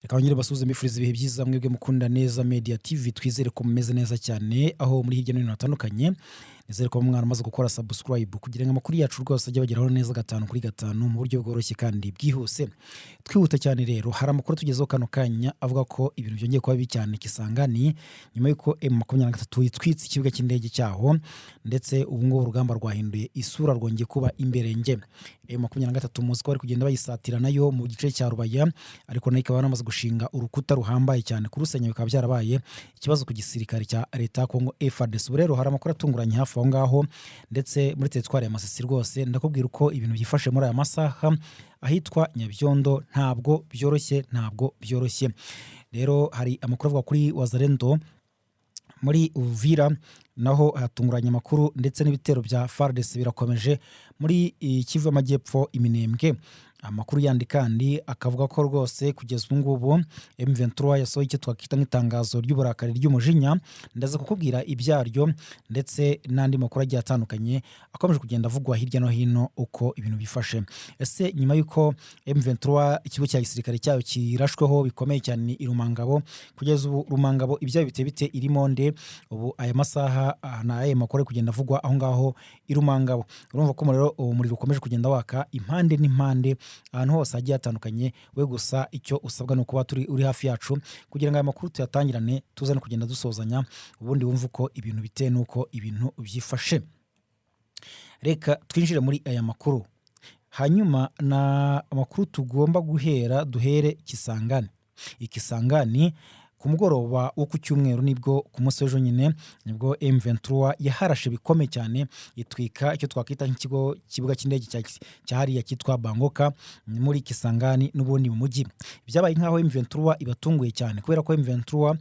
Reka bongere basuhuze, mbifuriza ibihe byiza mwebwe mukunda Neza Media TV. Twizere ko mumeze neza cyane aho muri hirya no hino hatandukanye. Nizere ko mwana amaze gukora subscribe kugira ngo amakuru yacu rwose ajye abageraho neza gatanu kuri gatanu mu buryo bworoshye kandi bwihuse. Twihuta cyane rero, hari amakuru tugezeho kano kanya avuga ko ibintu byongeye kuba bibi cyane Kisangani, nyuma y'uko M23 itwitse ikibuga cy'indege cyaho, ndetse ubu ngubu urugamba rwahinduye isura, rwongeye kuba imberenge. M23 muzi ko bari kugenda bayisatira nayo mu gice cya Rubaya, ariko nayo ikaba yaramaze gushinga urukuta ruhambaye cyane, kurusenya bikaba byarabaye ikibazo ku gisirikare cya leta ya Kongo FARDC. Ubu rero hari amakuru atunguranye hafi aho ngaho, ndetse muri teritwari ya Masisi. Rwose ndakubwira uko ibintu byifashe muri aya masaha ahitwa Nyabyondo. Ntabwo byoroshye, ntabwo byoroshye. Rero hari amakuru avuga kuri Wazalendo muri Uvira, naho hatunguranye amakuru, ndetse n'ibitero bya FARDC birakomeje muri Kivu y'Amajyepfo, Iminembwe. Amakuru yandi kandi akavuga ko rwose kugeza ubu ngubu M23 yasohoye icyo twakwita nk'itangazo ry'uburakari, ry'umujinya. Ndaza kukubwira ibyaryo, ndetse n'andi makuru agiye atandukanye akomeje kugenda avugwa hirya no hino uko ibintu bifashe. Ese nyuma y'uko M23 ikigo cya gisirikare cyayo kirashweho bikomeye cyane i Rumangabo, kugeza ubu Rumangabo ibyayo biteye bite? Irimo nde ubu aya masaha? Ni ayahe makuru ari kugenda avugwa aho ngaho i Rumangabo? Urumva ko umuriro ukomeje kugenda waka impande n'impande, ahantu hose hagiye hatandukanye. We gusa icyo usabwa ni ukuba turi uri hafi yacu kugira ngo aya makuru tuyatangirane, tuze no kugenda dusozanya, ubundi wumve uko ibintu biteye n'uko ibintu byifashe. Reka twinjire muri aya makuru. Hanyuma na amakuru tugomba guhera, duhere Kisangani. Ikisangani ku mugoroba wo ku cyumweru, nibwo ku munsi w'ejo nyine, nibwo M23 yaharashe bikomeye cyane, itwika icyo twakwita nk'ikigo kibuga cy'indege cya hariya cyitwa Bangoka muri Kisangani n'ubundi mu mujyi. Byabaye nk'aho M23 ibatunguye cyane, kubera ko M23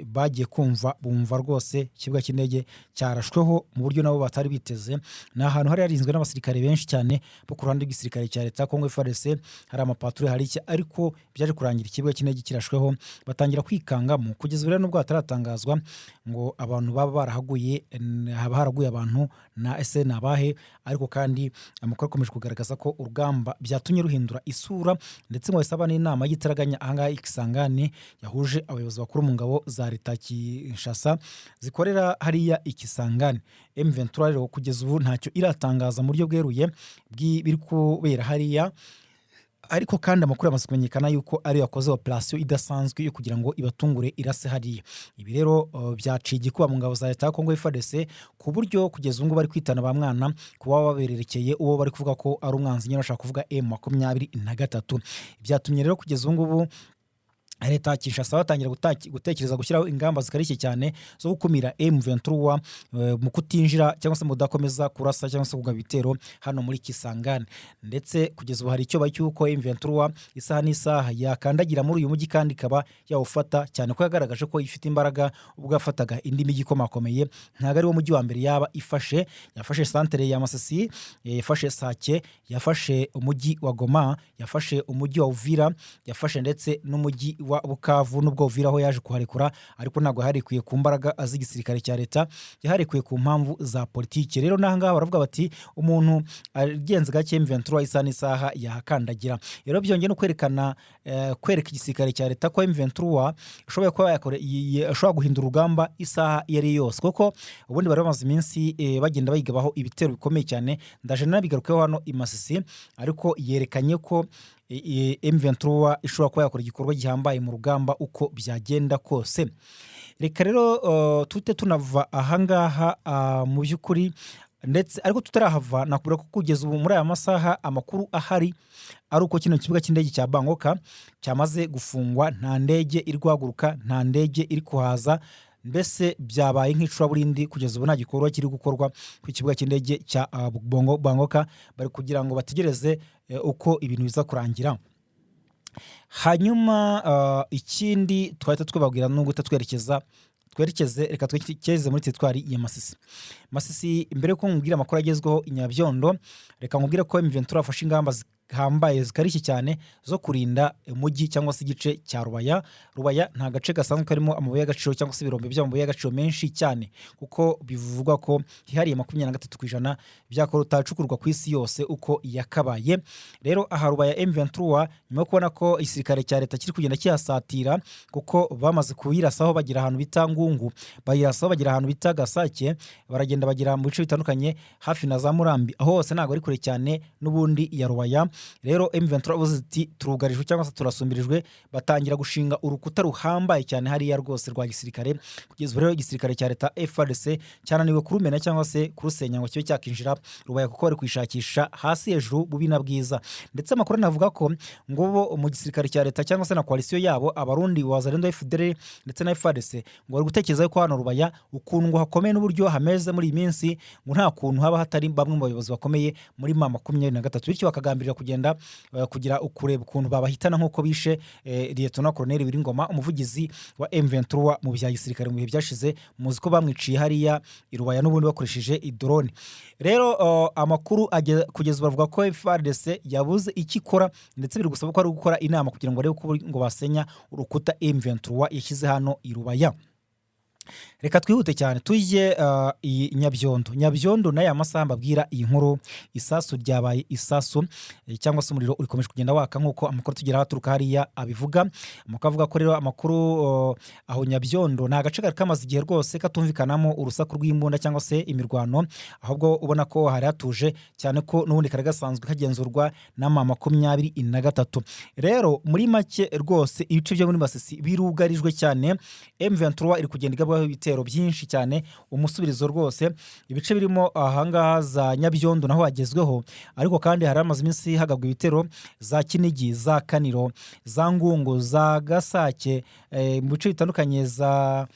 bagiye kumva bumva rwose ikibuga cy'indege cyarashweho mu buryo nabo batari biteze. Ni ahantu hari harinzwe n'abasirikare benshi cyane bo ku ruhande rw'igisirikare cya leta ya Congo FARDC, hari amapatrouille, hari iki, ariko byaje kurangira ikibuga cy'indege kirashweho, batangira kwikangamo. Kugeza ubu rero, nubwo hataratangazwa ngo abantu baba barahaguye, haba haraguye abantu na ese ni abahe, ariko kandi amakuru akomeje kugaragaza ko urugamba byatumye ruhindura isura, ndetse ngo bahise n'inama y'igitaraganya ahangaha i Kisangani yahuje abayobozi bakuru mu ngabo za leta Kinshasa zikorera hariya i Kisangani. M23 rero kugeza ubu ntacyo iratangaza mu buryo bweruye bw'ibiri kubera hariya, ariko kandi amakuru yamaze kumenyekana yuko ariyo yakoze operasiyo idasanzwe yo kugira ngo ibatungure irase hariya. Ibi rero byaciye igikuba mu ngabo za leta ya Kongo FARDC, ku buryo kugeza ubu ngubu bari kwitana ba mwana kuba babererekeye uwo bari kuvuga ko ari umwanzi nyine, bashaka kuvuga M23. Byatumye rero kugeza ubu ngubu leta ya Kinshasa batangira gutekereza gushyiraho ingamba zikarishye cyane zo gukumira M23 mu kutinjira cyangwa se mu kudakomeza kurasa cyangwa se kugaba ibitero hano muri Kisangani. Ndetse kugeza ubu hari icyo cy'uko M23 isaha n'isaha yakandagira muri uyu mujyi kandi ikaba yawufata, cyane ko yagaragaje ko ifite imbaraga ubwo yafataga indi mijyi ikomakomeye. Ntabwo ari wo mujyi wa mbere yaba ifashe. Yafashe santere ya Masisi, yafashe Sake, yafashe umujyi wa Goma, yafashe umujyi wa Uvira, yafashe ndetse n'umujyi wa Bukavu. Nubwo Uvira aho yaje kuharekura, ariko ntabwo yaharekuye ku mbaraga z'igisirikare cya leta, yaharekuye ku mpamvu za politiki. Rero n'aha ngaha baravuga bati umuntu agenze gake, M23 isaha n'isaha yahakandagira. Rero byongeye no kwerekana kwereka igisirikare cya leta ko M23 ishoboye kuba ishobora guhindura urugamba isaha iyo ari yo yose, kuko ubundi bari bamaze iminsi bagenda bayigabaho ibitero bikomeye cyane. Ndaje nabigarukeho hano i Masisi, ariko yerekanye ko M23 ishobora kuba yakora igikorwa gihambaye mu rugamba uko byagenda kose. Reka rero tute tunava ahangaha mu by'ukuri, ndetse ariko tutarahava nakubwira ko kugeza ubu muri aya masaha amakuru ahari ari uko kino kibuga cy'indege cya Bangoka cyamaze gufungwa. Nta ndege iri guhaguruka, nta ndege iri kuhaza, mbese byabaye nk'icuraburindi. Kugeza ubu nta gikorwa kiri gukorwa ku kibuga cy'indege cya Bangoka, bari kugira ngo bategereze uko ibintu biza kurangira. Hanyuma ikindi twahita twababwira ni uguhita twerekeza, twerekeze, reka twerekeze muri teritwari ya Masisi. Masisi, mbere yuko nkubwira amakuru agezweho i Nyabyondo, reka nkubwire ko M23 yafashe ingamba. zihambaye, zikarishye cyane zo kurinda umujyi cyangwa se igice cya Rubaya. Rubaya nta gace gasanzwe karimo amabuye y'agaciro cyangwa se ibirombe by'amabuye y'agaciro menshi cyane, kuko bivugwa ko hihariye 23% byakora utacukurwa ku isi yose uko yakabaye. Rero aha Rubaya, M23 nyuma yo kubona ko igisirikare cya leta kiri kugenda kihasatira, kuko bamaze kuyirasaho bagira ahantu bita Ngungu, bayirasaho bagira ahantu bita Gasake, baragenda bagera mu bice bitandukanye hafi na za Murambi, aho hose ntabwo ari kure cyane n'ubundi ya Rubaya. Rero M23 bavuze iti turugarijwe cyangwa se turasumbirijwe, batangira gushinga urukuta ruhambaye cyane hariya rwose rwa gisirikare. Kugeza ubu rero igisirikare cya leta FARDC cyananiwe kurumena cyangwa se kurusenya ngo kibe cyakinjira Rubaya, kuko bari kuyishakisha hasi hejuru, bubi na bwiza. Ndetse amakuru anavuga ko ngo bo mu gisirikare cya leta cyangwa se na coalition yabo, Abarundi, Wazalendo, FDLR ndetse na FARDC, ngo bari gutekereza ko hano Rubaya ukuntu ngo hakomeye n'uburyo hameze muri iyi minsi, ngo nta kuntu haba hatari bamwe mu bayobozi bakomeye muri M23, bityo bakagambirira kugenda kugira kureba ukuntu babahitana nk'uko bishe Lieutenant Colonel Willy Ngoma, umuvugizi wa M23 mu bya gisirikare mu bihe byashize. Muzi ko bamwiciye hariya i Rubaya n'ubundi bakoresheje idrone. Rero amakuru kugeza ubu bavuga ko FARDC yabuze icyo ikora, ndetse biri gusaba ko ari gukora inama kugira ngo barebe ko ngo basenya urukuta M23 yashyize hano i Rubaya. Reka twihute cyane tujye iyi Nyabyondo. Nyabyondo n'aya masaha mbabwira iyi nkuru, isasu ryabaye isasu, cyangwa se umuriro urikomeje kugenda waka nk'uko amakuru tugeraho aturuka hariya abivuga. Amakuru avuga ko rero amakuru aho Nyabyondo ni agace kari kamaze igihe rwose katumvikanamo urusaku rw'imbunda cyangwa se imirwano, ahubwo ubona ko hari hatuje cyane, ko n'ubundi kari gasanzwe kagenzurwa na M23. Rero muri make rwose ibice byo muri Masisi birugarijwe cyane. M23 iri kugenda igabwaho ibitero byinshi cyane, umusubirizo rwose. Ibice birimo ahangaha za Nyabyondo naho hagezweho, ariko kandi hari hamaze iminsi hagabwa ibitero za Kinigi, za Kaniro, za Ngungu, za Gasake, mu bice bitandukanye za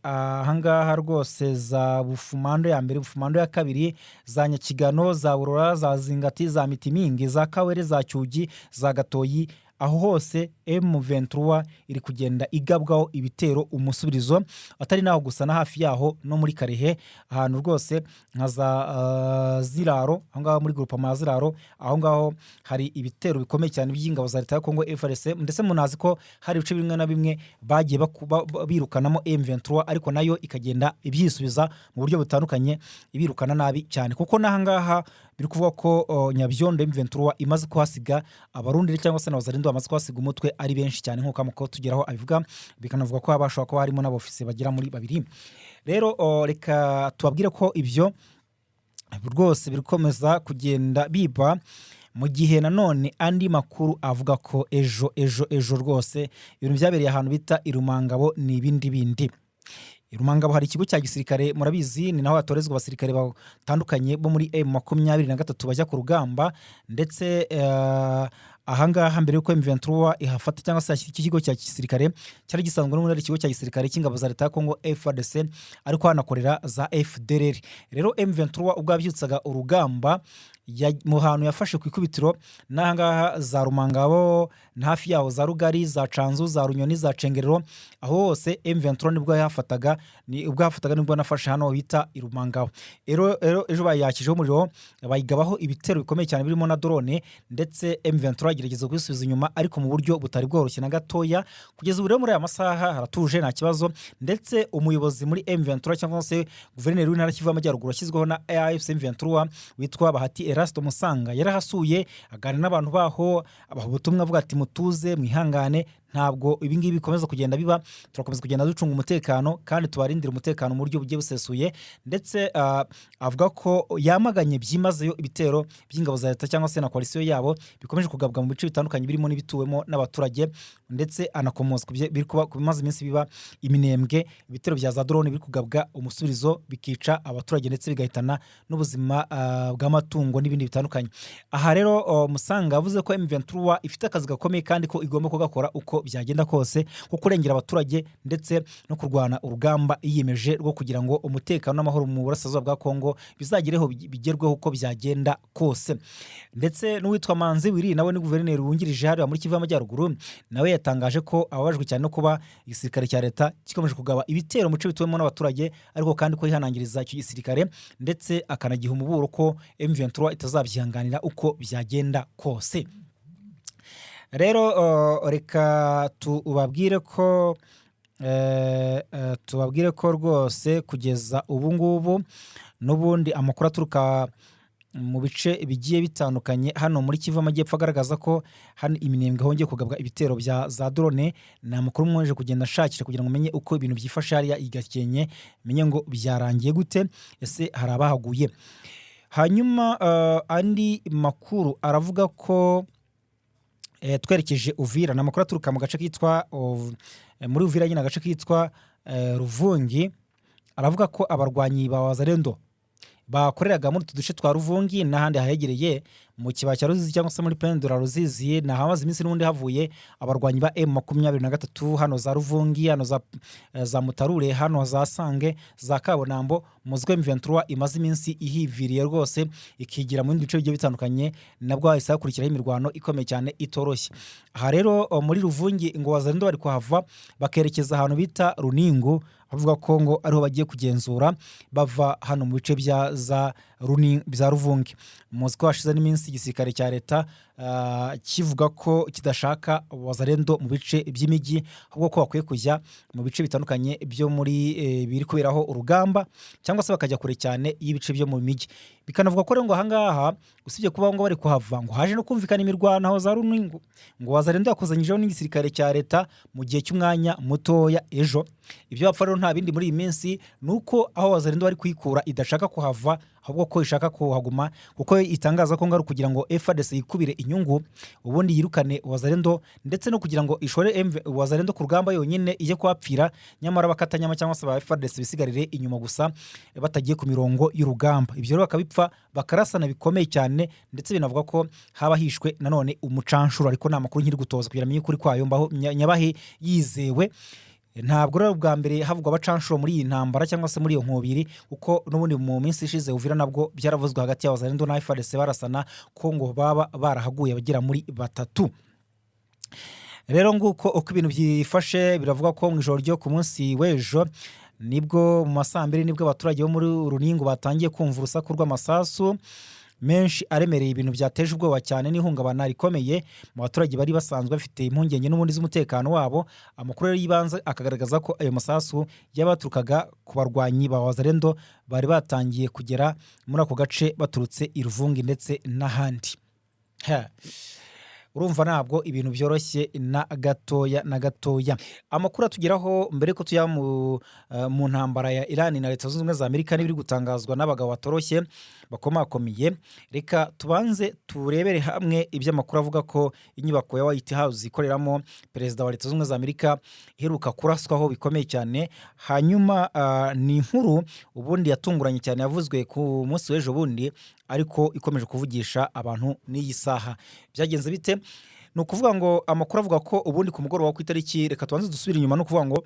ahangaha rwose za Bufumando ya mbere, Bufumando ya kabiri, za Nyakigano, za Burora, za Zingati, za Mitimingi, za Kawere, za Cyugi, za Gatoyi. Aho hose M23 iri kugenda igabwaho ibitero umusubirizo. Atari naho gusa, na hafi yaho no muri Karehe, ahantu rwose nka za Ziraro, aho ngaho muri groupement ya Ziraro, aho ngaho hari ibitero bikomeye cyane by'ingabo za leta ya Kongo FARDC. Ndetse munazi ko hari ibice bimwe na bimwe bagiye birukanamo M23, ariko nayo ikagenda ibyisubiza mu buryo butandukanye, ibirukana nabi cyane, kuko n'ahangaha biri kuvuga ko Nyabyondo M23 imaze kuhasiga Abarundi cyangwa se n'Abazalendo bamaze kuhasiga umutwe ari benshi cyane, nk'uko amakuru tugeraho abivuga. Bikanavuga ko haba hashobora kuba harimo n'abofisiye bagera muri babiri. Rero reka tubabwire ko ibyo rwose birikomeza kugenda biba, mu gihe nanone andi makuru avuga ko ejo ejo ejo rwose ibintu byabereye ahantu bita Irumangabo ni ibindi bindi. Irumangabo hari ikigo cya gisirikare, murabizi, ni naho hatorezwa abasirikare batandukanye bo muri M23 bajya ku rugamba. Ndetse ahangaha mbere y'uko M23 ihafata cyangwa se iki kigo cya gisirikare cyari gisanzwe n'ubundi ari ikigo cya gisirikare cy'ingabo za leta ya Kongo FARDC, ariko hanakorera za FDLR. Rero M23 ubwo yabyutsaga urugamba mu hantu yafashe ku ikubitiro n'ahangaha za Rumangabo na hafi yaho za Rugari, za Canzu, za Runyoni, za Cengerero, aho hose M23 nibwo yahafataga, ni ubwo yahafataga nibwo nafashe hano bita Irumangabo. Rero ejo bayakijeho umuriro, bayigabaho ibitero bikomeye cyane birimo na drone, ndetse M23 igerageza kubisubiza inyuma, ariko mu buryo butari bworoshye na gatoya. Kugeza ubu rero muri aya masaha haratuje, nta kibazo. Ndetse umuyobozi muri M23 cyangwa se guverineri w'intara Kivu y'Amajyaruguru washyizweho na AFC M23 witwa Bahati Erasto Musanga yarahasuye, aganira n'abantu baho, abaha ubutumwa avuga ati mutuze, mwihangane, ntabwo ibi ngibi bikomeza kugenda biba, turakomeza kugenda ducunga umutekano kandi tubarindira umutekano mu buryo bugiye busesuye. Ndetse avuga ko yamaganye byimazeyo ibitero by'ingabo za leta cyangwa se na coalition yabo bikomeje kugabwa mu bice bitandukanye birimo n'ibituwemo n'abaturage. Ndetse anakomoza ku biri kuba, ku bimaze iminsi biba iminembwe, ibitero bya za drone biri kugabwa umusubirizo bikica abaturage ndetse bigahitana n'ubuzima bw'amatungo n'ibindi bitandukanye. Aha rero Musanga yavuze ko M23 ifite akazi gakomeye kandi ko igomba kugakora uko uko byagenda kose, ko kurengera abaturage ndetse no kurwana urugamba yiyemeje rwo kugira ngo umutekano n'amahoro mu burasirazuba bwa Kongo bizagereho, bigerweho uko byagenda kose. Ndetse n'uwitwa Manzi Wiri, nawe ni guverineri wungirije hariya muri Kivu y'Amajyaruguru, nawe yatangaje ko ababajwe cyane no kuba igisirikare cya leta gikomeje kugaba ibitero mu bice bituwemo n'abaturage, ariko kandi ko yihanangiriza icyo gisirikare ndetse akanagiha umuburo ko M23 itazabyihanganira uko byagenda kose. Rero reka tubabwire ko rwose kugeza ubu ngubu n'ubundi amakuru aturuka mu bice bigiye bitandukanye hano muri Kivu Amajyepfo agaragaza ko hano iminembwe hongeye kugabwa ibitero bya za drone. Ni amakuru mwaje kugenda ashakisha kugira ngo umenye uko ibintu byifashe hariya i Gakenke, menye ngo byarangiye gute, ese hari abahaguye. Hanyuma andi makuru aravuga ko twerekeje Uvira, ni amakuru aturuka mu gace kitwa muri Uvira nyine, agace kitwa Ruvungi, aravuga ko abarwanyi ba Wazalendo bakoreraga muri utu duce twa Ruvungi n'ahandi hahegereye mu kibaya cya Ruzizi cyangwa se muri Plaine de la Ruzizi, ni ahamaze iminsi n'ubundi havuye abarwanyi ba M23 hano za Ruvungi, hano za Mutarure, hano za Sange, za Kabonambo. Muzi ko M23 imaze iminsi ihiviriye rwose, ikigira mu bindi bice bigiye bitandukanye, nabwo hahise hakurikiraho imirwano ikomeye cyane itoroshye. Aha rero muri Ruvungi ngo Wazalendo bari kuhava bakerekeza ahantu bita Runingu, avuga ko ngo ariho bagiye kugenzura bava hano mu bice bya za Runi bya Ruvungi. Muzi ko hashize n'iminsi igisirikare cya leta kivuga ko kidashaka Wazalendo mu bice by'imijyi, ahubwo ko bakwiye kujya mu bice bitandukanye byo muri biri kuberaho urugamba, cyangwa se bakajya kure cyane y'ibice byo mu mijyi. Bikanavuga ko rero ngo ahangaha usibye kuba ngo bari kuhava, ngo haje no kumvikana imirwano aho za Runingu, ngo Wazalendo yakozanyijeho n'igisirikare cya leta mu gihe cy'umwanya mutoya ejo. Ibyo bapfa rero nta bindi muri iyi minsi ni uko aho Wazalendo bari kuyikura idashaka kuhava, ahubwo ko ishaka kuhaguma, kuko itangaza ko ngo ari ukugira ngo FARDC yikubire inyungu, ubundi yirukane Wazalendo, ndetse no kugira ngo ishore Wazalendo ku rugamba yonyine ijye kuhapfira, nyamara bakatanyama cyangwa se ba FARDC bisigarire inyuma gusa batagiye ku mirongo y'urugamba. Ibyo rero bakabipfa bakarasana bikomeye cyane, ndetse binavuga ko haba hishwe nanone umucanshuro, ariko nta makuru nkiri gutoza kugira amenye ukuri kwayo mbaho nyabahe yizewe. Ntabwo rero bwa mbere havugwa abacanshuro muri iyi ntambara cyangwa se muri iyo nkubiri, kuko n'ubundi mu minsi ishize Uvira nabwo byaravuzwe hagati ya Wazalendo na FARDC barasana, ko ngo baba barahaguye abagera muri batatu. Rero nguko uko ibintu byifashe. Biravuga ko mu ijoro ryo ku munsi w'ejo, nibwo mu ma 2:00, nibwo abaturage bo muri Runingu batangiye kumva urusaku rw'amasasu menshi aremereye, ibintu byateje ubwoba cyane n'ihungabana rikomeye mu baturage bari basanzwe bafite impungenge n'ubundi z'umutekano wabo. Amakuru rero y'ibanze akagaragaza ko ayo masasu yabaturukaga ku barwanyi ba Wazalendo bari batangiye kugera muri ako gace baturutse i Ruvungi ndetse n'ahandi. Ha. Urumva ntabwo ibintu byoroshye na gatoya na gatoya. Amakuru atugeraho mbere ko tujya mu ntambara ya Iran na Leta Zunze Ubumwe za Amerika n'ibiri gutangazwa n'abagabo batoroshye bakomakomeye, reka tubanze turebere hamwe iby'amakuru avuga ko inyubako ya White House ikoreramo perezida wa Leta Zunze Ubumwe za Amerika iheruka kuraswaho bikomeye cyane. Hanyuma ni inkuru ubundi yatunguranye cyane, yavuzwe ku munsi w'ejo bundi, ariko ikomeje kuvugisha abantu n'iyi saha. Byagenze bite? Ni ukuvuga ngo amakuru avuga ko ubundi ku mugoroba ku itariki, reka tubanze dusubire inyuma, ni ukuvuga ngo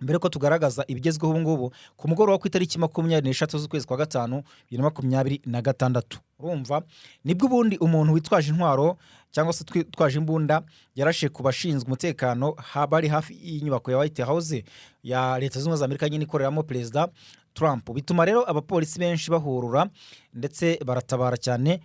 mbere ko tugaragaza ibigezweho ubu ngubu, ku mugoroba ku itariki 23 z'ukwezi kwa gatanu 2026, urumva nibwo ubundi umuntu witwaje intwaro cyangwa se witwaje imbunda yarashe ku bashinzwe umutekano bari hafi y'inyubako ya White House ya Leta Zunze Ubumwe za Amerika nyine ikoreramo Perezida Trump, bituma rero abapolisi benshi bahurura ndetse baratabara cyane.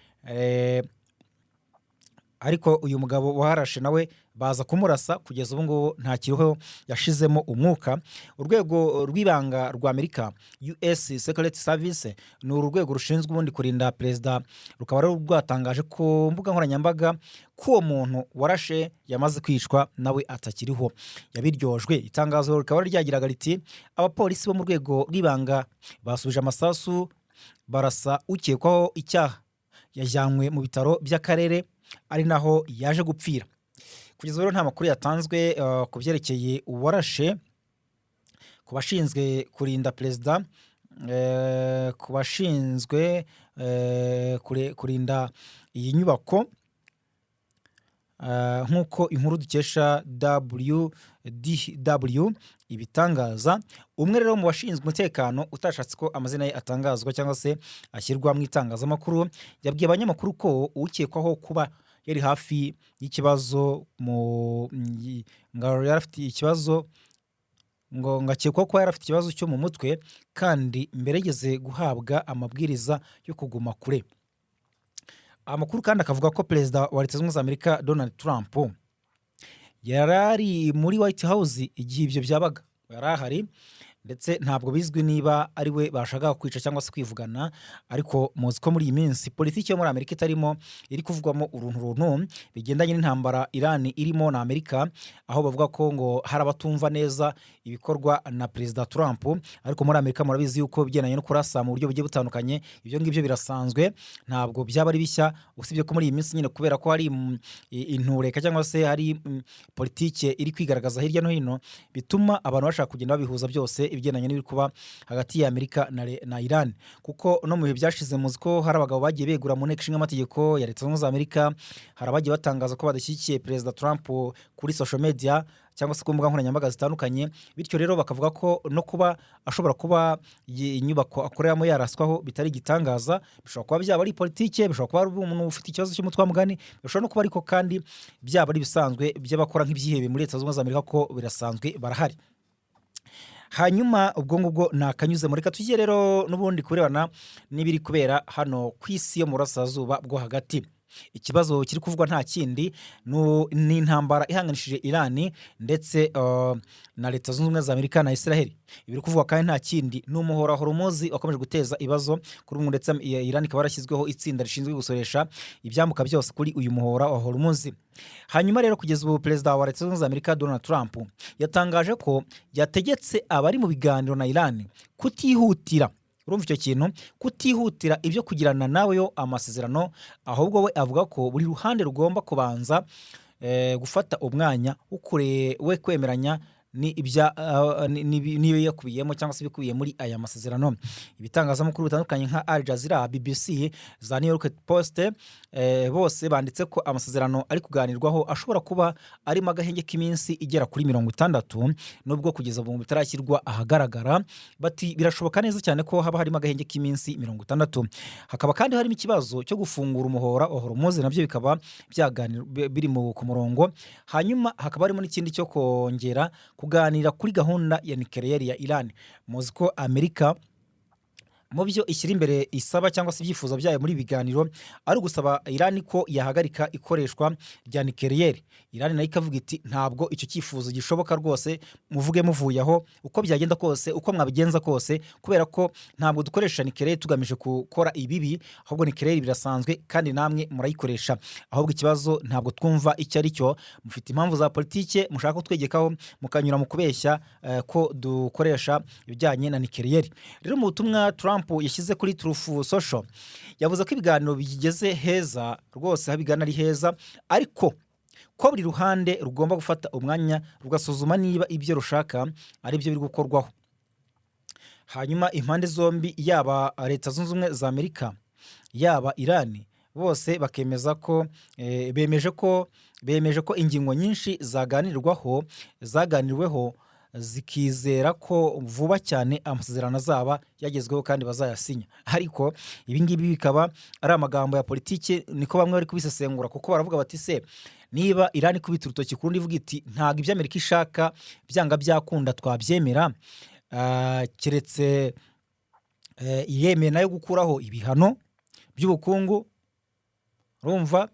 Ariko uyu mugabo waharashe nawe baza kumurasa, kugeza ubu ngubu nta kiriho, yashizemo umwuka. Urwego rw'ibanga rwa Amerika, US Secret Service, ni uru rwego rushinzwe ubundi kurinda perezida, rukaba rero rwatangaje ku mbuga nkoranyambaga ko uwo muntu warashe yamaze kwicwa, nawe atakiriho, yabiryojwe. Itangazo rikaba ryagiraga riti: "Abapolisi bo mu rwego rw'ibanga basubije amasasu barasa ukekwaho icyaha, yajyanywe mu bitaro by'akarere ari naho yaje gupfira." Kugeza ubu rero nta makuru yatanzwe ku byerekeye uwarashe ku bashinzwe kurinda perezida, ku bashinzwe kurinda iyi nyubako. Nk'uko inkuru dukesha WDW ibitangaza. Umwe rero mu bashinzwe umutekano utashatse ko amazina ye atangazwa cyangwa se ashyirwa mu itangazamakuru, yabwiye abanyamakuru ko ukekwaho kuba yari hafi y'ikibazo mu ngo yari afite ikibazo, ngo akekwaho kuba yari afite ikibazo cyo mu mutwe, kandi mbere yigeze guhabwa amabwiriza yo kuguma kure. Amakuru kandi akavuga ko Perezida wa Leta Zunze Ubumwe za Amerika Donald Trump yari ari muri White House igihe ibyo byabaga, yari ahari, ndetse ntabwo bizwi niba ari we bashakaga kwica cyangwa se kwivugana. Ariko muzi ko muri iyi minsi politiki yo muri Amerika itarimo iri kuvugwamo uruntu runtu bigendanye n'intambara Irani irimo na Amerika, aho bavuga ko ngo hari abatumva neza ibikorwa na Perezida Trump. Ariko muri Amerika murabizi yuko ibigendanye no kurasa mu buryo bugiye butandukanye, ibyo ngibyo birasanzwe, ntabwo byaba ari bishya, usibye ko muri iyi minsi nyine kubera ko hari intureka cyangwa se hari politike iri kwigaragaza hirya no hino, bituma abantu bashaka kugenda babihuza byose, ibigendanye n'ibiri kuba hagati ya Amerika na Iran. Kuko no mu bihe byashize muzi ko hari abagabo bagiye begura mu Nteko Ishinga Amategeko ya Leta Zunze Ubumwe za Amerika, hari abagiye batangaza ko badashyigikiye Perezida Trump kuri social media cyangwa se ku mbuga nkoranyambaga zitandukanye. Bityo rero bakavuga ko no kuba ashobora kuba iyi inyubako akoreramo yaraswaho bitari igitangaza. Bishobora kuba byaba ari politike, bishobora kuba ari umuntu ufite ikibazo cy'umutwe w'amugani, bishobora no kuba ariko kandi byaba ari ibisanzwe by'abakora nk'ibyihebe muri Leta Zunze Ubumwe za Amerika, ko birasanzwe, barahari. Hanyuma ubwo ngubwo ni akanyuzemo. Reka tujye rero n'ubundi kurebana n'ibiri kubera hano ku isi yo mu Burasirazuba bwo Hagati. Ikibazo kiri kuvugwa nta kindi ni intambara ihanganishije Irani ndetse na Leta Zunze Ubumwe za Amerika na Israel. Ibiri kuvugwa kandi nta kindi ni umuhora Hormuz wakomeje guteza ibibazo kuri ubu, ndetse Irani ikaba yarashyizweho itsinda rishinzwe gusoresha ibyambuka byose kuri uyu muhora wa Hormuz. Hanyuma rero kugeza ubu Perezida wa Leta Zunze Ubumwe za Amerika Donald Trump yatangaje ko yategetse abari mu biganiro na Irani kutihutira, urumva icyo kintu, kutihutira ibyo kugirana nawe yo amasezerano, ahubwo we avuga ko buri ruhande rugomba kubanza gufata umwanya wo we kwemeranya ni ibya niyo yakubiyemo cyangwa se ibikubiye muri aya masezerano. Ibitangazamakuru bitandukanye nka Al Jazeera, BBC, za New York Post, bose banditse ko amasezerano ari kuganirwaho ashobora kuba arimo agahenge k'iminsi igera kuri 60, nubwo kugeza ubu bitarashyirwa ahagaragara. Bati birashoboka neza cyane ko haba harimo agahenge k'iminsi 60. Hakaba kandi harimo ikibazo cyo gufungura umuhora wa Hormuz, nabyo bikaba biri ku murongo. Hanyuma hakaba harimo n'ikindi cyo kongera kuganira kuri gahunda ya nucléaire ya Iran. Muzi ko Amerika mu byo ishyira imbere isaba cyangwa se ibyifuzo byayo muri ibi biganiro ari ugusaba Iran ko yahagarika ikoreshwa rya nucléaire. Iran nayo ikavuga iti ntabwo icyo cyifuzo gishoboka rwose, muvuge muvuye aho, uko byagenda kose, uko mwabigenza kose, kubera ko ntabwo dukoresha nucléaire tugamije gukora ibibi, ahubwo nucléaire birasanzwe kandi namwe murayikoresha. Ahubwo ikibazo ntabwo twumva icyo ari cyo, mufite impamvu za politike mushaka kutwegekaho, mukanyura mu kubeshya ko dukoresha ibijyanye na nucléaire. Rero mu butumwa Trump yashyize kuri Truth Social, yavuze ko ibiganiro bigeze heza rwose, aho bigana ari heza, ariko ko buri ruhande rugomba gufata umwanya rugasuzuma niba ibyo rushaka ari byo biri gukorwaho. Hanyuma impande zombi, yaba Leta Zunze Ubumwe za Amerika, yaba Irani, bose bakemeza ko bemeje ko ingingo nyinshi zaganirwaho zaganiriweho, zikizera ko vuba cyane amasezerano azaba yagezweho kandi bazayasinya. Ariko ibi ngibi bikaba ari amagambo ya politiki, niko bamwe bari kubisesengura, kuko baravuga bati se niba Irani ikubita urutoki ku rundi ivuga iti ntabwo ibyo Amerika ishaka byanga byakunda twabyemera, keretse yemeye nayo gukuraho ibihano by'ubukungu. Urumva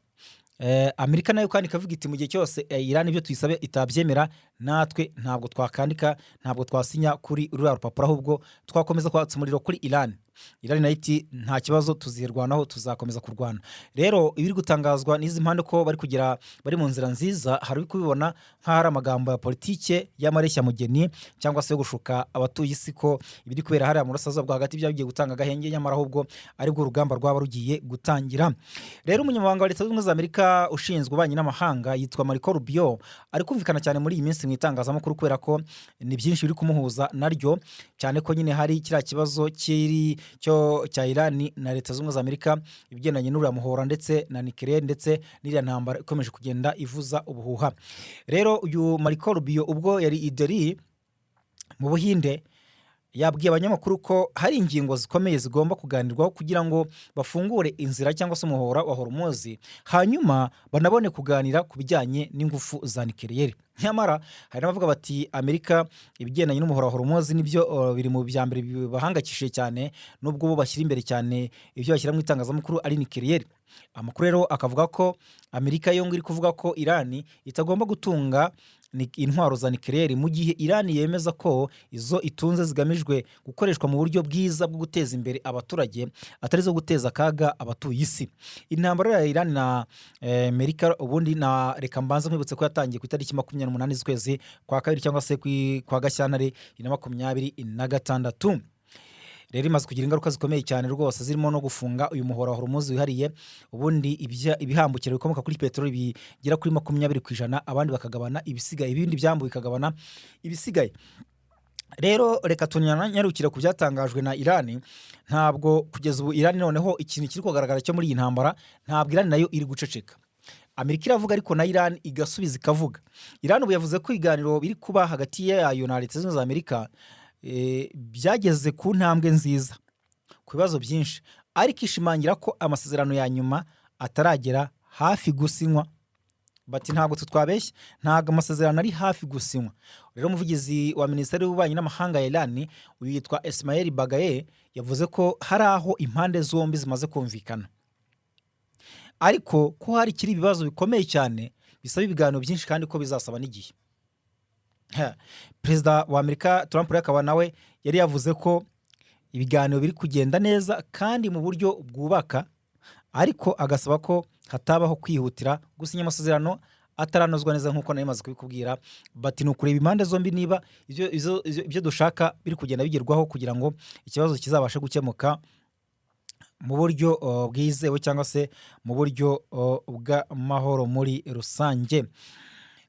Amerika nayo kandi ikavuga iti mu gihe cyose Irani ibyo tuyisabe itabyemera, natwe ntabwo twakandika, ntabwo twasinya kuri ruriya rupapuro, ahubwo twakomeza kwatsa umuriro kuri Irani. Irani nayo iti nta kibazo, tuzirwanaho, tuzakomeza kurwana. Rero ibiri gutangazwa n'izi mpande ko bari kugira bari mu nzira nziza, hari uri kubibona nk'aho ari amagambo ya politike y'amareshyamugeni cyangwa se yo gushuka abatuye isi ko ibiri kubera hariya mu Burasirazuba bwo Hagati byaba bigiye gutanga agahenge, nyamara ahubwo aribwo urugamba rwaba rugiye gutangira. Rero umunyamabanga wa Leta Zunze Ubumwe za Amerika ushinzwe ububanyi n'amahanga yitwa Marco Rubio, ari kumvikana cyane muri iyi minsi mu itangazamakuru kubera ko ni byinshi biri kumuhuza naryo, cyane ko nyine hari kiriya kibazo kiri cyo cya Irani na Leta Zunze Ubumwe za Amerika, ibigendanye n'uriya muhora ndetse na nucléaire, ndetse n'iriya ntambara ikomeje kugenda ivuza ubuhuha. Rero uyu Marco Rubio, ubwo yari i Delhi mu Buhinde, yabwiye abanyamakuru ko hari ingingo zikomeye zigomba kuganirwaho kugira ngo bafungure inzira cyangwa se umuhora wa Hormuz, hanyuma banabone kuganira ku bijyanye n'ingufu za nucléaire. Nyamara hari n'abavuga bati Amerika ibigendanye n'umuhora wa Hormuz nibyo biri mu bya mbere bibahangayikishije cyane, nubwo bo bashyira imbere cyane ibyo bashyira mu itangazamakuru ari nucléaire. Amakuru rero akavuga ko Amerika yo ngo iri kuvuga ko Irani itagomba gutunga intwaro za nucléaire, mu gihe Irani yemeza ko izo itunze zigamijwe gukoreshwa mu buryo bwiza bwo guteza imbere abaturage, atari zo guteza akaga abatuye isi. Intambara ya Irani na Amerika ubundi na reka mbanza nkwibutse ko yatangiye ku itariki 28 z'ukwezi kwa kabiri, cyangwa se kwa Gashyantare 2026. Rero imaze kugira ingaruka zikomeye cyane rwose, zirimo no gufunga uyu muhora wa Hormuz wihariye ubundi ibihambukiro bikomoka kuri peteroli bigera kuri 20%, abandi bakagabana ibisigaye, ibindi byambu bikagabana ibisigaye. Rero reka tunyarukire ku byatangajwe na Irani. Ntabwo kugeza ubu Irani noneho ikintu kiri kugaragara cyo muri iyi ntambara, ntabwo Irani nayo iri guceceka. Amerika iravuga, ariko na Irani igasubiza ikavuga. Irani ubu yavuze ko ibiganiro biri kuba hagati yayo na Leta Zunze Ubumwe za Amerika byageze ku ntambwe nziza ku bibazo byinshi, ariko ishimangira ko amasezerano ya nyuma ataragera hafi gusinywa. Bati ntabwo twabeshya, ntabwo amasezerano ari hafi gusinywa. Rero umuvugizi wa Minisiteri y'Ububanyi n'Amahanga ya Iran, uyu yitwa Esmail Baghaei, yavuze ko hari aho impande zombi zimaze kumvikana, ariko ko hari ikiri ibibazo bikomeye cyane bisaba ibiganiro byinshi, kandi ko bizasaba n'igihe. Perezida wa Amerika Trump rero akaba nawe yari yavuze ko ibiganiro biri kugenda neza kandi mu buryo bwubaka, ariko agasaba ko hatabaho kwihutira gusinya amasezerano ataranozwa neza, nk'uko nari maze kubikubwira. Bati ni ukureba impande zombi niba ibyo dushaka biri kugenda bigerwaho, kugira ngo ikibazo kizabashe gukemuka mu buryo bwizewe cyangwa se mu buryo bw'amahoro muri rusange.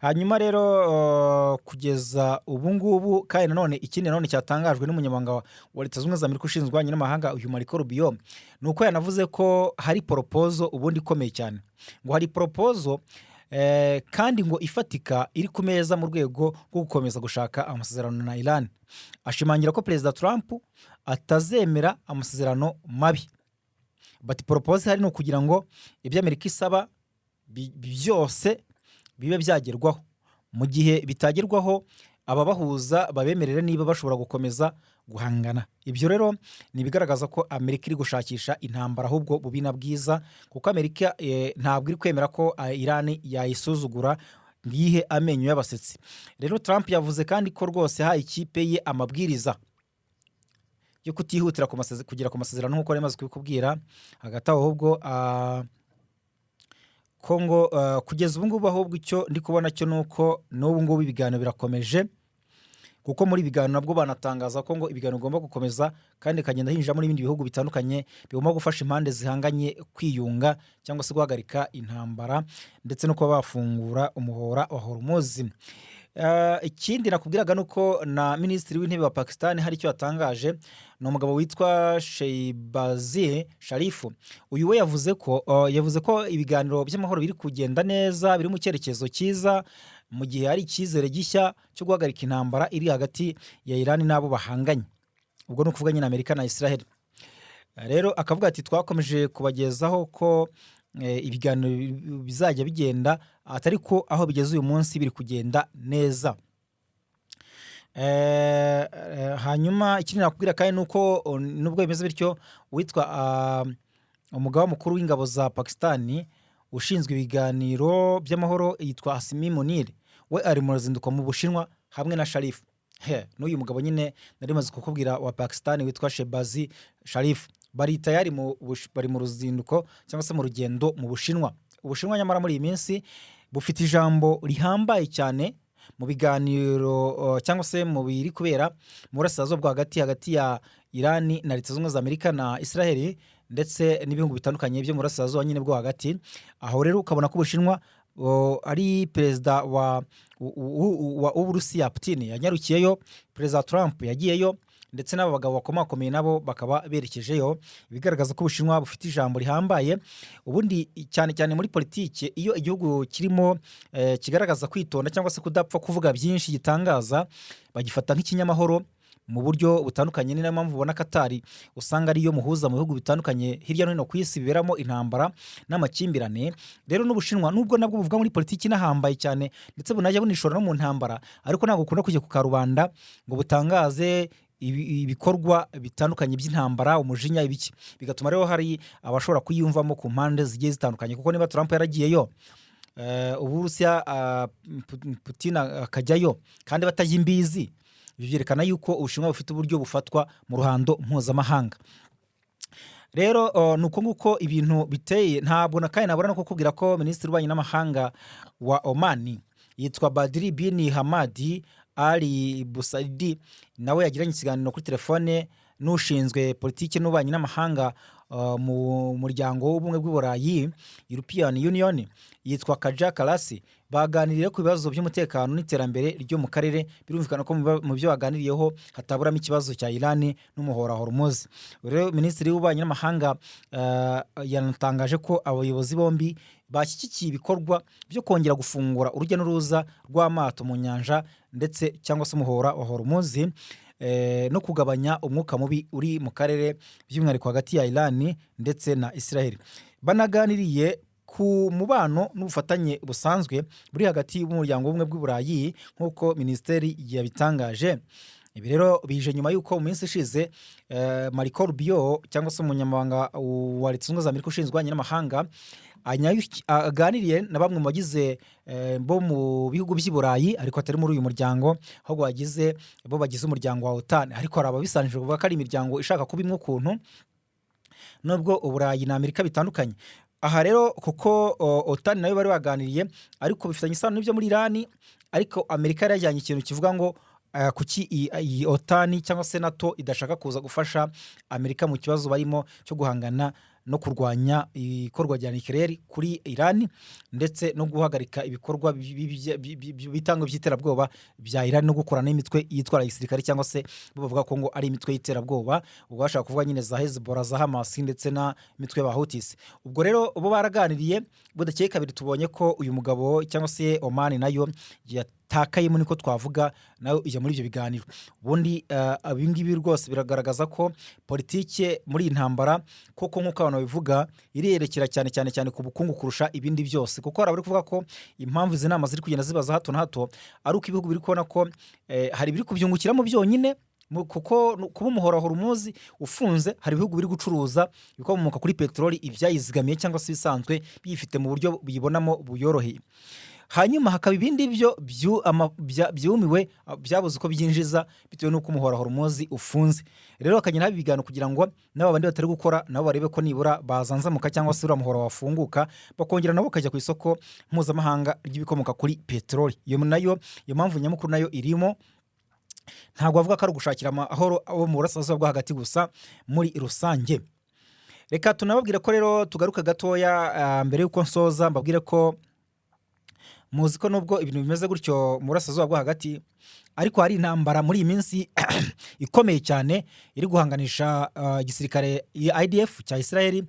Hanyuma rero kugeza ubu ngubu kandi nanone, ikindi nanone cyatangajwe n'umunyamabanga wa Leta Zunze Ubumwe za Amerika ushinzwe ububanyi n'amahanga, uyu Marco Rubio, ni uko yanavuze ko hari proposal ubundi ikomeye cyane, ngo hari proposal kandi ngo ifatika iri ku meza mu rwego rwo gukomeza gushaka amasezerano na Iran. Ashimangira ko Perezida Trump atazemera amasezerano mabi. Bati proposal ihari ni ukugira ngo ibyo Amerika isaba byose bibe byagerwaho, mu gihe bitagerwaho ababahuza babemerere niba bashobora gukomeza guhangana. Ibyo rero ni ibigaragaza ko Amerika iri gushakisha intambara ahubwo bubi na bwiza, kuko Amerika ntabwo iri kwemera ko Irani yayisuzugura ngo iyihe amenyo y'abasetsi. Rero Trump yavuze kandi ko rwose yahaye ikipe ye amabwiriza yo kutihutira kugera ku masezerano, nk'uko yari amaze kubikubwira. Hagati aho ahubwo Kongo kugeza ubu ngubu, ahubwo icyo ndi kubona cyo ni uko n'ubu ngubu ibiganiro birakomeje, kuko muri ibiganiro nabwo banatangaza ko ngo ibiganiro bigomba gukomeza, kandi bikagenda hinjiramo n'ibindi bihugu bitandukanye bigomba gufasha impande zihanganye kwiyunga cyangwa se guhagarika intambara, ndetse no kuba bafungura umuhora wa Hormuz. Ikindi nakubwiraga ni uko na Minisitiri w'Intebe wa Pakistan hari icyo yatangaje. Ni umugabo witwa Shehbaz Sharif. Uyu we yavuze ko ibiganiro by'amahoro biri kugenda neza, biri mu cyerekezo cyiza, mu gihe hari icyizere gishya cyo guhagarika intambara iri hagati ya Iran n'abo bahanganye, ubwo ni ukuvuga nyine Amerika na Israel. Rero akavuga ati twakomeje kubagezaho ko ibiganiro bizajya bigenda, atari ko aho bigeze uyu munsi biri kugenda neza. Hanyuma ikindi nakubwira kandi ni uko nubwo bimeze bityo, uwitwa umugaba mukuru w'ingabo za Pakisitani ushinzwe ibiganiro by'amahoro yitwa Asim Munir, we ari mu ruzinduko mu Bushinwa hamwe na Sharif. He, n'uyu mugabo nyine nari maze kukubwira wa Pakisitani witwa Shehbaz Sharif, bari tayari bari mu ruzinduko cyangwa se mu rugendo mu Bushinwa. Ubushinwa nyamara muri iyi minsi bufite ijambo rihambaye cyane mu biganiro cyangwa se mu biri kubera mu burasirazuba bwo hagati, hagati ya Irani na Leta Zunze Ubumwe za Amerika na Israel, ndetse n'ibihugu bitandukanye byo mu burasirazuba nyine bwo hagati. Aho rero ukabona ko Ubushinwa ari perezida wa w'Uburusiya Putin yanyarukiyeyo, Perezida Trump yagiyeyo. Ndetse n'aba bagabo bakomakomeye nabo bakaba berekejeyo, ibigaragaza ko Ubushinwa bufite ijambo rihambaye. Ubundi cyane cyane muri politiki, iyo igihugu kirimo kigaragaza kwitonda cyangwa se kudapfa kuvuga byinshi gitangaza, bagifata nk'ikinyamahoro mu buryo butandukanye. Ni nayo mpamvu ubona Katari usanga ariyo muhuza mu bihugu bitandukanye hirya no hino ku isi biberamo intambara n'amakimbirane. Rero n'Ubushinwa, nubwo nabwo buvuga muri politiki inahambaye cyane, ndetse bunajya bunishora no mu ntambara, ariko ntabwo bukunda kujya ku karubanda ngo butangaze ibikorwa bitandukanye by'intambara, umujinya, ibiki. Bigatuma rero hari abashobora kuyiyumvamo ku mpande zigiye zitandukanye, kuko niba Trump yaragiyeyo, Uburusiya, Putin akajyayo kandi batajya imbizi, ibi byerekana yuko Ubushinwa bufite uburyo bufatwa mu ruhando mpuzamahanga. Rero ni uko nguko ibintu biteye. Ntabwo na kandi nabura no kukubwira ko minisitiri w'ububanyi n'amahanga wa Omani yitwa Badiri bin Hamadi Ali Busaidi nawe yagiranye ikiganiro kuri telefone n'ushinzwe politiki n'ububanyi n'amahanga mu muryango w'Ubumwe bw'Uburayi, European Union, yitwa Kaja Kallas. Baganiriye ku bibazo by'umutekano n'iterambere ryo mu karere. Birumvikana ko mu byo baganiriyeho hataburamo ikibazo cya Iran n'umuhora Hormuz. Rero minisitiri w'ububanyi n'amahanga yanatangaje ko abayobozi bombi bashyigikiye ibikorwa byo kongera gufungura urujya n'uruza rw'amato mu nyanja ndetse cyangwa se umuhora wa Hormuz, no kugabanya umwuka mubi uri mu karere, by'umwihariko hagati ya Iran ndetse na Israel. Banaganiriye ku mubano n'ubufatanye busanzwe buri hagati y'umuryango w'Ubumwe bw'Uburayi, nk'uko minisiteri yabitangaje. Ibi rero bije nyuma y'uko mu minsi ishize Marco Rubio, cyangwa se umunyamabanga wa Leta Zunze Ubumwe za Amerika ushinzwe ububanyi n'amahanga, aganiriye na bamwe mu bagize bo mu bihugu by'i Burayi, ariko atari muri uyu muryango, ahubwo bagize bo bagize umuryango wa OTAN. Ariko hari ababisanije bavuga ko ari imiryango ishaka kuba imwe ukuntu, nubwo Uburayi na Amerika bitandukanye. Aha rero kuko OTAN nayo bari baganiriye, ariko bifitanye isano n'ibyo muri Irani. Ariko Amerika yari yajyanye ikintu kivuga ngo kuki iyi OTAN cyangwa se NATO idashaka kuza gufasha Amerika mu kibazo barimo cyo guhangana no kurwanya ikorwa rya nucléaire kuri Irani, ndetse no guhagarika ibikorwa bitangwa by'iterabwoba bya Irani, no gukorana n'imitwe yitwara gisirikare, cyangwa se bo bavuga ko ngo ari imitwe y'iterabwoba. Ubwo bashaka kuvuga nyine za Hezbollah, za Hamas ndetse na imitwe y'Abahutis. Ubwo rero bo baraganiriye. Budakeye kabiri tubonye ko uyu mugabo cyangwa se Oman nayo yatakayemo, niko twavuga, nayo ijya muri ibyo biganiro. Ubundi ibi ngibi rwose biragaragaza ko politike muri iyi ntambara koko, nk'uko abantu babivuga, irerekera cyane cyane cyane ku bukungu kurusha ibindi byose, kuko hari abari kuvuga ko impamvu izi nama ziri kugenda ziba za hato na hato ari uko ibihugu biri kubona ko hari ibiri kubyungukiramo byonyine, kuko kuba umuhora Hormuz ufunze, hari ibihugu biri gucuruza ibikomoka kuri peteroli, ibyayizigamiye cyangwa se ibisanzwe biyifite mu buryo biyibonamo buyoroheye, hanyuma hakaba ibindi byo byumiwe, byabuze uko byinjiza bitewe n'uko umuhora Hormuz ufunze. Rero bakagenda haba ibiganiro kugira ngo n'aba bandi batari gukora nabo barebe ko nibura bazanzamuka, cyangwa se uriya muhora wafunguka, bakongera nabo bakajya ku isoko mpuzamahanga ry'ibikomoka kuri peteroli. Iyo nayo, iyo mpamvu nyamukuru nayo irimo. Ntabwo bavuga ko ari ugushakira amahoro abo mu Burasirazuba bwo Hagati gusa muri rusange. Reka tunababwire ko rero tugaruka gatoya, mbere y'uko nsoza mbabwire ko muzi ko nubwo ibintu bimeze gutyo mu Burasirazuba bwo Hagati, ariko hari intambara muri iyi minsi ikomeye cyane iri guhanganisha igisirikare IDF cya Israel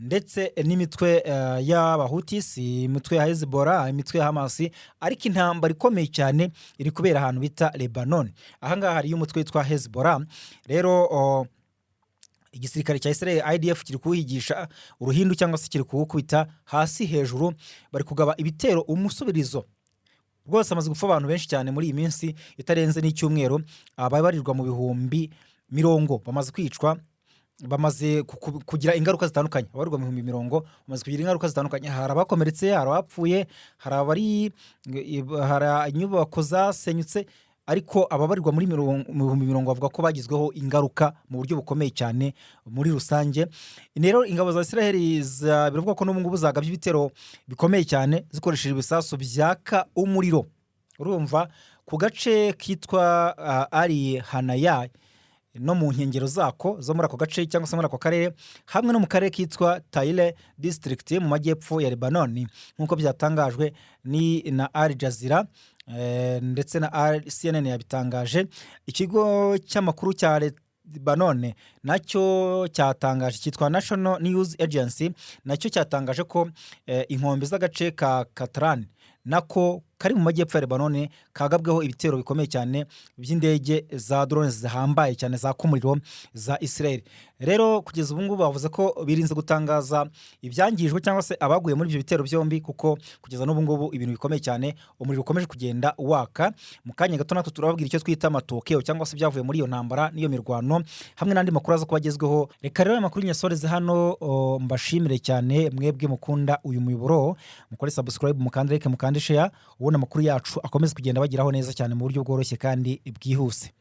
ndetse n'imitwe y'Abahutisi, imitwe ya Hezbollah, imitwe ya Hamas. Ariko intambara ikomeye cyane iri kubera ahantu bita Lebanon. Ahangaha hariyo umutwe witwa Hezbollah. Rero igisirikare cya Israel IDF kiri kuwuhigisha uruhindu, cyangwa se kiri kuwukubita hasi hejuru. Bari kugaba ibitero umusubirizo. Rwose hamaze gupfa abantu benshi cyane muri iyi minsi itarenze n'icyumweru. Ababarirwa mu bihumbi mirongo bamaze kwicwa, bamaze kugira ingaruka zitandukanye. Abarirwa mu bihumbi mirongo bamaze kugira ingaruka zitandukanye. Hari abakomeretse, hari abapfuye, hari inyubako zasenyutse, ariko ababarirwa muri mu bihumbi mirongo bavuga ko bagizweho ingaruka mu buryo bukomeye cyane muri rusange. Rero ingabo za Israel biravuga ko n'ubu ngubu zagabye ibitero bikomeye cyane zikoresheje ibisasu byaka umuriro, urumva, ku gace kitwa Ari Hanaya no mu nkengero zako zo muri ako gace cyangwa se muri ako karere, hamwe no mu karere kitwa Tyre District mu majyepfo ya Lebanon, nk'uko byatangajwe ni na Al Jazeera. Ndetse na CNN yabitangaje. Ikigo cy'amakuru cya Lebanon nacyo cyatangaje, cyitwa National News Agency, nacyo cyatangaje ko inkombe z'agace ka Kataran, nako kari mu majyepfo ya Lebanon, kagabweho ibitero bikomeye cyane by'indege za drone zihambaye cyane zaka umuriro za Israel. Rero kugeza ubu ngubu bavuze ko birinze gutangaza ibyangijwe cyangwa se abaguye muri ibyo bitero byombi, kuko kugeza n'ubu ngubu ibintu bikomeye cyane, umuriro ukomeje kugenda waka. Mu kanya gato natwe turababwira icyo twita amatokeo cyangwa se ibyavuye muri iyo ntambara n'iyo mirwano, hamwe n'andi makuru aza kuba agezweho. Reka rero aya makuru nyasoreze hano. Mbashimire cyane mwebwe mukunda uyu muyoboro. Mukore subscribe, mukande like, mukande share, ubundi amakuru yacu akomeze kugenda bageraho neza cyane mu buryo bworoshye kandi bwihuse.